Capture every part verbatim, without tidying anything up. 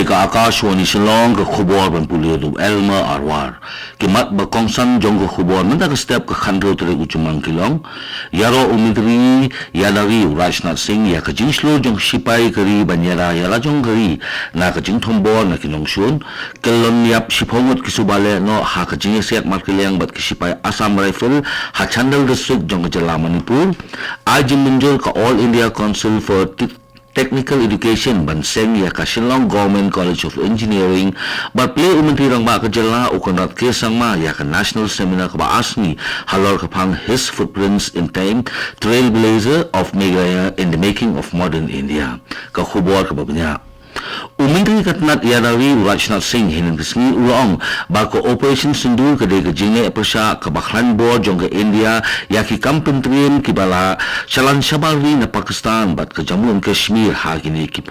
Ka Akashvani Shillong, ka khubor ban pule da u Elmer Arwar. Ki mat ba kongsan jong ka khubor mynta ka step ka khathynriew tarik u Jymmang ki long: Ïaroh u Myntri Ïadari u Rajnath Singh ïa ka jingshlur jong ki shipai ka ri ban ïada ïa la jong ka ri na ka jingthombor na ki nongshun. Kyllon ïap shiphew ngut ki suba lehnoh ha ka jingïasiat markylliang bad ki shipai Assam Rifle ha Chandel District jong ka jylla Manipur. Ai jingmynjur ka All India Council for Te- Technical Education ban seng ïa ka Shillong Government College of Engineering. Bad plie u Myntri Rangbah ka jylla u Conrad K Sangma ïa ka National Seminar kaba ar sngi halor ka phang His Footprints in Time, Trailblazer of Meghalaya in the Making of Modern India. Ka khubor kaba bniah. U Myntri ka tnat Ïadari u Rajnath Singh hynnin ka sngi u la ong ba ka Operation Sindoor ka dei ka jingleh pyrshah kaba khlaiñ bor jong ka India ïa ki kam pyntriem kiba la shalan shabar ri na Pakistan bad ka Jammu and Kashmir ha kine ki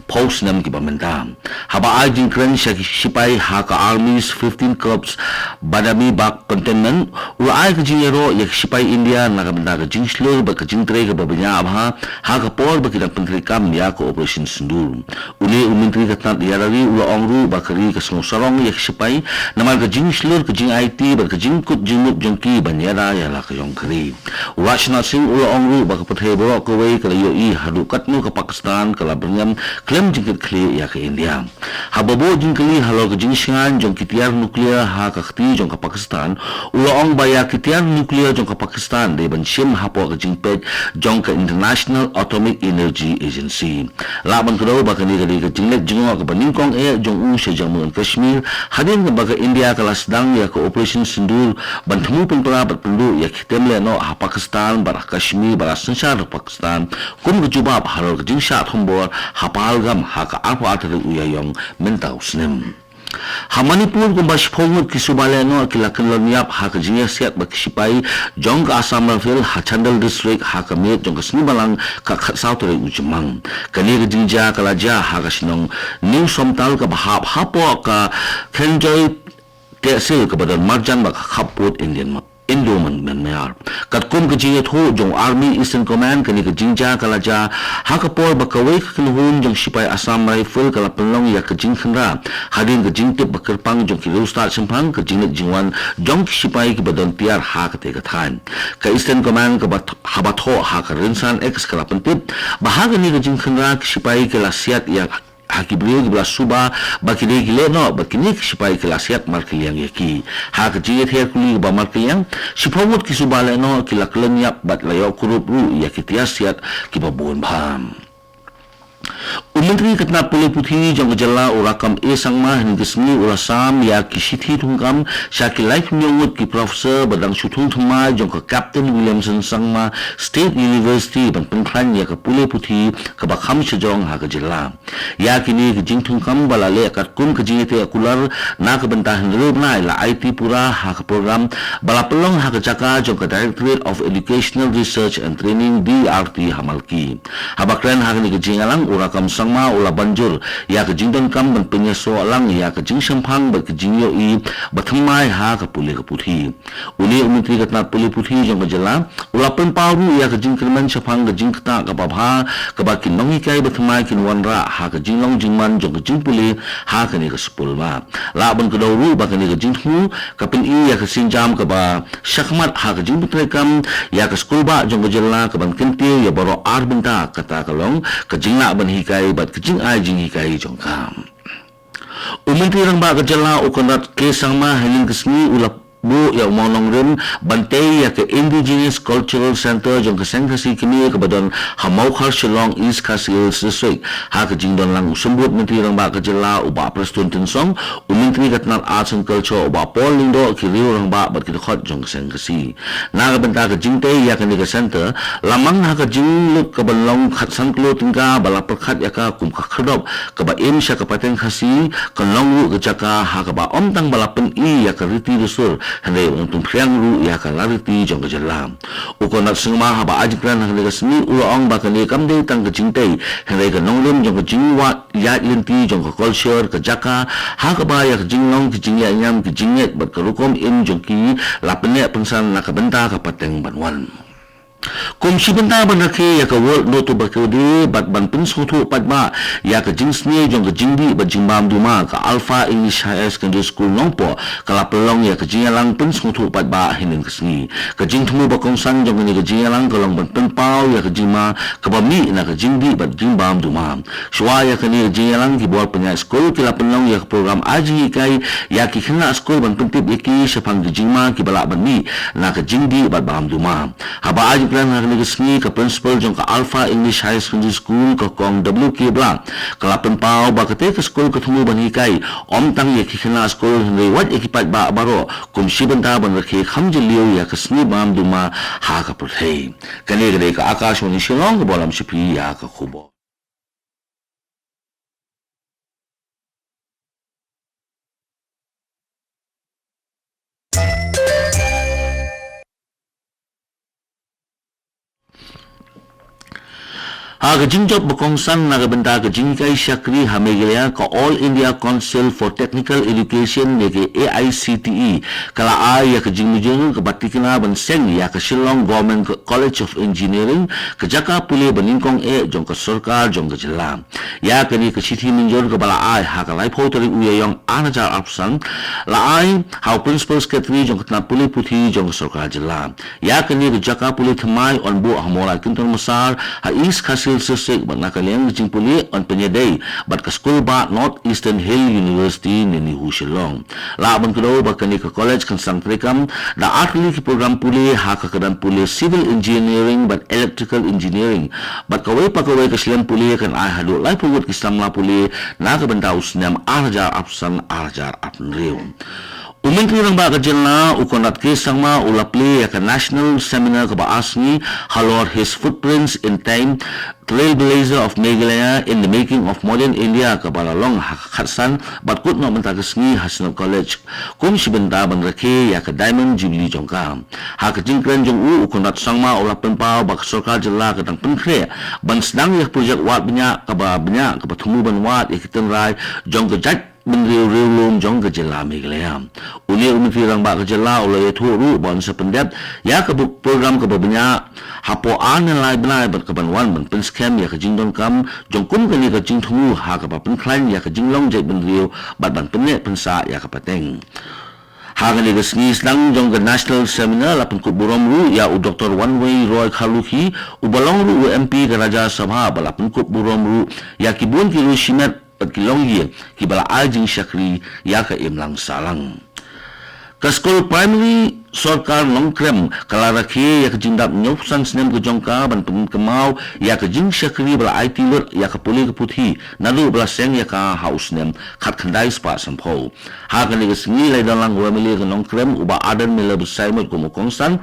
phew snem kiba mynta. Haba ai jingkren sha ki shipai ha ka Army's fifteen Corps Badami Bagh Cantonment, u la ai ka jingïaroh ïa ki shipai India na ka bynta ka jingshlur bad ka jingtrei kaba bniah bha ha ka por ba ki dang pyntreikam ïa ka Operation Sindoor. Une u Myntri ka tnat Ïadari u la ong ruh ba ka ri ka sngew sarong ïa ki shipai namar ka jingshlur, ka jingaiti bad ka jingkut jingmut jong ki ban ïada ïa la ka jong ka ri. U Rajnath Singh u la ong ruh ba ka pyrthei baroh kawei ka la ïohi haduh katno ka Pakistan ka la byrngem khlem jingkitkhlieh ïa ka India. Haba buh jingkylli halor ka jingshngaiñ jong ki tiar nuclear ha ka kti jong ka Pakistan, u la ong ba ïa ki tiar nuclear jong ka Pakistan dei ban shim hapoh ka jingpeit jong ka International Atomic Energy Agency. Lah ban kdew ba kane ka dei ka jingleit jngoh kaba nyngkong eh jong u sha Jammu and Kashmir hadien ba ka India ka la sdang ïa ka Operation Sindoor ban thmu pynpra bad pynduh ïa ki tem lehnoh ha Pakistan bad ha Kashmir bad ha synshar Pakistan kum ka jubab halor ka jingshah thombor ha Pahalgam ha ka arphew ar tarik u Ïaiong mynta u snem. Ha Manipur kumba shiphew ngut ki suba lehnoh ki la kyllon ïap ha ka jingïasiat bad ki shipai jong ka Assam Rifle ha Chandel District ha ka miet jong ka sngi Balang ka khatsaw tarik u Jymmang. Kane ka jingjia ka la jia ha ka shnong New Somtal kaba hap hapoh ka Khenjoi Tehsil kaba don marjan bad ka khappud Indian Indo-Myanmar. Katkum ka jingïathuh jong Army Eastern Command, kane ka jingjia ka la jia ha ka por ba kawei ka kynhun jong shipai Assam Rifle ka la pynlong ïa ka jingkhynra hadien ka jingtip ba kyrpang jong ki riewstad shemphang ka jingleit jingwan jong ki shipai kiba don tiar ha katei ka thaiñ. Ka Eastern Command kaba th- haba thoh ha ka rynsan X ka la pyntip ba ha kane ka jingkhynra ki shipai ki la siat ïa ha ki briew kiba la suba ba ki dei ki lehnoh bad kine ki shipai ki la siat markylliang ïa ki. Ha ka jingïathiar kuli kaba markylliang, shiphew ngut ki suba lehnoh ki la kyllon ïap bad la ïoh kurup ruh ïa ki tiar siat kiba bun bha. U Myntri ka tnat pule puthi jong ka jylla u Rakkam A Sangma hynnin ka sngi u la sam ïa ki shithi thungkam sha ki laiphew ngut ki professor ba dang shu thung thymmai jong ka Captain Williamson Sangma State University ban pynkhlaiñ ïa ka pule puthi kaba kham shajrong ha ka jylla. Ïa kine ki jingthungkam ba la leh katkum ka jingïateh kular na ka bynta hynriew bnai la aiti pura ha ka program ba la pynlong ha ka jaka jong ka Directorate of Educational Research and Training, D R T, ha Malki. Haba kren ha kane ka jingïalang u Rakkam Sangma u la ban jur ïa ka jingdonkam ban pynïasoh lang ïa ka jingshemphang bad ka jingïohi ba thymmai ha ka pule ka puthi. Une u Myntri ka tnat pule puthi jong ka jylla u la pynpaw ruh ïa ka jingkyrmen shaphang ka jingktah kaba bha kaba ki nonghikai ba thymmai kin wanrah ha ka jinglong jingman jong ka jingpule ha kane ka skul ba. Lah ban kdew ruh ba kane ka jingthmu ka pyni ïa ka sienjam kaba shakhmat ha ka jingpyntreikam ïa ka skul ba jong ka jylla kaban kyntiew ïa baroh ar bynta, kata ka long ka jinglah ban hikai bad ka jingai jinghikai jong ka. U Myntri Rangbah ka jylla u Conrad K Sangma hynnin ka sngi u la buh ïa u mawnongrim ban tei ïa ka Indigenous Cultural Centre jong ka Seng Khasi Kmie kaba don ha Mawkhar, Shillong, East Khasi Hills District. Ha ka jingdon lang u Symbud Myntri Rangbah ka jylla u Bah Prestone Tynsong, u Myntri ka tnat Arts and Culture u Bah Paul Lyngdoh, ki riew rangbah bad ki dkhot jong ka Seng Khasi. Na ka bynta ka jingtei ïa kane ka centre, la mang ha ka jinglut kaban long khatsan klur tyngka ba la pyrkhat ïa ka kum ka khyrdop kaba im sha ka pateng Khasi, kan long ruh ka jaka ha kaba ym tang ba la pyni ïa ka riti dustur hynrei ban pynphriang ruh ïa ka lariti jong ka jylla. U Conrad Sangma haba ai jingkren ha kane ka sngi u la ong ba kane kam dei tang ka jingtei hynrei ka nongrim jong ka jingwad ïaid lynti jong ka culture ka jaka ha kaba ïa ka jinglong, ka jingïaid ñiam, ka jingngeit bad ka rukom im jong ki la pynneh pynsan na ka bynta ka pateng ban wan. Kum shi bynta ban rakhe ïa ka World No Tobacco Day bad ban pynsngewthuh paidbah ïa ka jingsniew jong ka jingdih bad jingbam duma, ka Alpha English Higher Secondary School Nongpoh ka la pynlong ïa ka jingïalang pynsngewthuh paidbah hynnin ka sngi. Ka jingthmu ba kongsan jong kane ka jingïalang ka long ban pynpaw ïa ka jingma kaba mih na ka jingdih bad jingbam duma. Shuwa ïa kane ka jingïalang, ki bor pynïaid skul ki la pynlong ïa ka program ai jinghikai ïa ki khynnah skul ban pyntip ïa ki shaphang ki jingma kiba lah ban mih na ka jingdih bad bam duma. Haba ai jingkren ha kane ka sngi, ka principal jong ka Alpha English Higher Secondary School, ka Kong W K Blah, ka la pynpaw ba katei ka skul ka thmu ban hikai ym tang ïa ki khynnah skul hynrei wat ïa ki paidbah baroh, kum shi bynta ban rakhe kham jylliew ïa ka sngi bam duma ha ka pyrthei. Kane ka dei ka Akashvani Shillong kaba lam sha phi ïa ka khubor. Ha ka jingjop ba kongsan na ka bynta ka jinghikai shakri ha Meghalaya, ka All India Council for Technical Education ne ka A I C T E ka la ai ïa ka jingmynjur kaba tikna ban seng ïa ka Shillong Government College of Engineering, ka jaka pule ba nyngkong eh jong ka sorkar jong ka jylla. Ïa kane ka shithi mynjur kaba la ai ha ka laiphew tarik u Ïaïong ar hajar arphew san, la ai ha u Principal Secretary jong ka tnat pule puthi jong ka sorkar jylla. Ïa kane ka jaka pule thymmai yn buh ha Mawlai Kynton Massar ha East Khasi Hills District bad na ka liang ka jingpule yn pynïadei bad ka skul bah North Eastern Hill University ne NEHU Shillong. Lah ban kdew ba kane ka college kan sdang treikam da artylli ki program pule ha ka kyrdan pule Civil Engineering bad Electrical Engineering, bad kawei pa kawei ka shlem pule kan ai haduh laiphew ngut ki samla pule na ka bynta u snem ar hajar arphew san ar hajar arphew hynriew. U Myntri Rangbah ka jylla u Conrad K Sangma u la plie ïa ka National Seminar kaba ar sngi halor His Footprints in Time, Trailblazer of Meghalaya in the Making of Modern India, kaba la long ha ka khatsan bad kut noh mynta ka sngi ha Synod College, kum shi bynta ban rakhe ïa ka Diamond Jubilee jong ka. Ha ka jingkren jong u, u Conrad Sangma u la pynpaw ba ka sorkar jylla ka dang pynkhreh ban sdang ïa ka projek wad bniah kaba bniah kaba thmu ban wad ïa ki tynrai jong ka jaitbynriew riewlum jong ka jylla Meghalaya. Une u Myntri Rangbah ka jylla u la ïathuh ruh ba yn sa pyndep ïa ka bu-, program kaba bniah hapoh ar ne lai bnai bad kaban wan ban pynskhem ïa ka jingdonkam jong kum kane ka jingthmu ha kaba pynkhlaiñ ïa ka jinglong jaitbynriew bad ban pynneh pynsah ïa ka pateng. Ha kane ka sngi sdang jong ka National Seminar la pynkup burom ruh ïa u Doktor Wanwei Roy Kharlukhi, uba long ruh u M P ka Rajya Sabha, ba la pynkup burom ruh ïa ki bun ki riewshimet bad ki longïing kiba la ai jingshakri ïa ka imlang sahlang. Ka skul primary sorkar Nongkrem ka la rakhe ïa ka jingdap hynñiewphew san snem ka jong ka ban pynkynmaw ïa ka jingshakri ba la aiti lut ïa ka pule ka puthi naduh ba la seng ïa ka ha u snem khatkhyndai spah sanphew. Ha kane ka sngi la ïadon lang u M L A ka Nongkrem u Bah Ardent Miller Basaiawmoit kum u kongsan.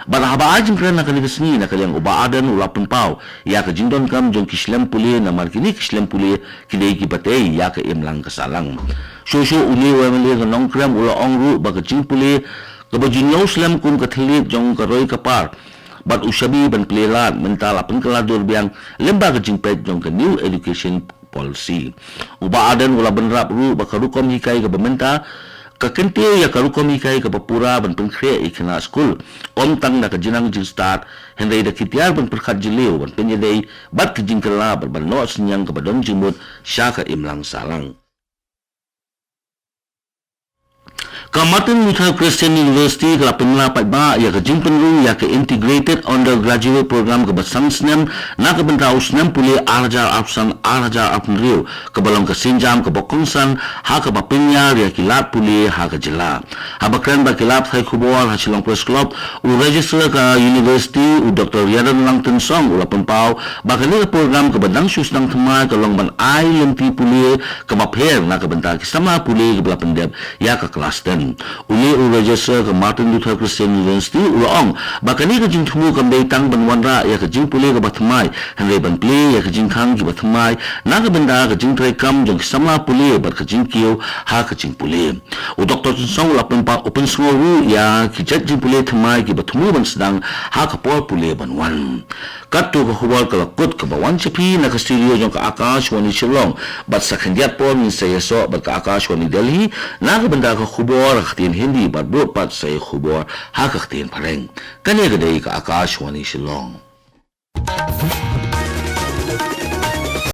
Bad haba ai jingkren ha kane ka sngi na ka liang u Bah Ardent u la pynpaw ïa ka jingdonkam jong ki shlem pule namar kine ki shlem pule ki dei kiba tei ïa ka imlang ka sahlang. Shuh shuh une u M L A ka Nongkrem u la ong ruh ba ka jingpule kaba ju hynñiew slem kum ka thylliej jong ka roi ka par bad u shabi ban plie lad mynta la pynkylla dur biang lyngba ka jingpeit jong ka New Education Policy. U Bah Ardent u la bynrap ruh ba ka rukom hikai kaba mynta ka kyntiew ïa ka rukom hikai kaba pura ban pynkhreh ïa ki khynnah skul, ym tang da ka jingnang jingstad hynrei da ki tiar ban pyrkhat jylliew, ban pynïadei bad ka jingkylla bad ban noh synñiang kaba don jingmut sha ka imlang sahlang. Ka Martin Luther Christian University ka la pynkylla paidbah ïa ka jingpynrung ïa ka Integrated Undergraduate Program kaba san snem na ka bynta u snem pule ar hajar arphew san ar hajar arphew hynriew, kaba long ka sienjam kaba kongsan ha kaba pynïar ïa ki lad pule ha ka jylla. Haba kren bad ki lad pathai khubor ha Shillong Press Club, u Registrar ka University u Doktor Riadan Langton Song u la pynpaw ba kane ka program kaba dang shu sdang thymmai ka long ban ai lynti pule kaba pher na ka bynta ki samla pule kiba la pyndep ïa ka klas ten. Une u Registrar ka Martin Luther Christian University u la ong ba kane ka jingthmu kam dei tang ban wanrah ïa ka jingpule kaba thymmai hynrei ban plie ïa ka jingkhang kiba thymmai na ka bynta ka jingtrei kam jong ki samla pule bad ka jingkiew ha ka jingpule. U Doktor Langton Song u la pynpaw, u pynsngew ruh ïa ki jait jingpule thymmai kiba thmu ban sdang ha ka por pule ban wan. Katto ka khubor ka la kut kaba wan sha phi na ka studio jong ka Akashvani Shillong, bad sa khyndiat por ngin sa ïasoh bad ka Akashvani Delhi na ka bynta ka khubor khubor ha ka ktien Hindi bad bud pat sa ïa ki khubor ha ka ktien Phareng. Kane ka dei ka Akashvani Shillong.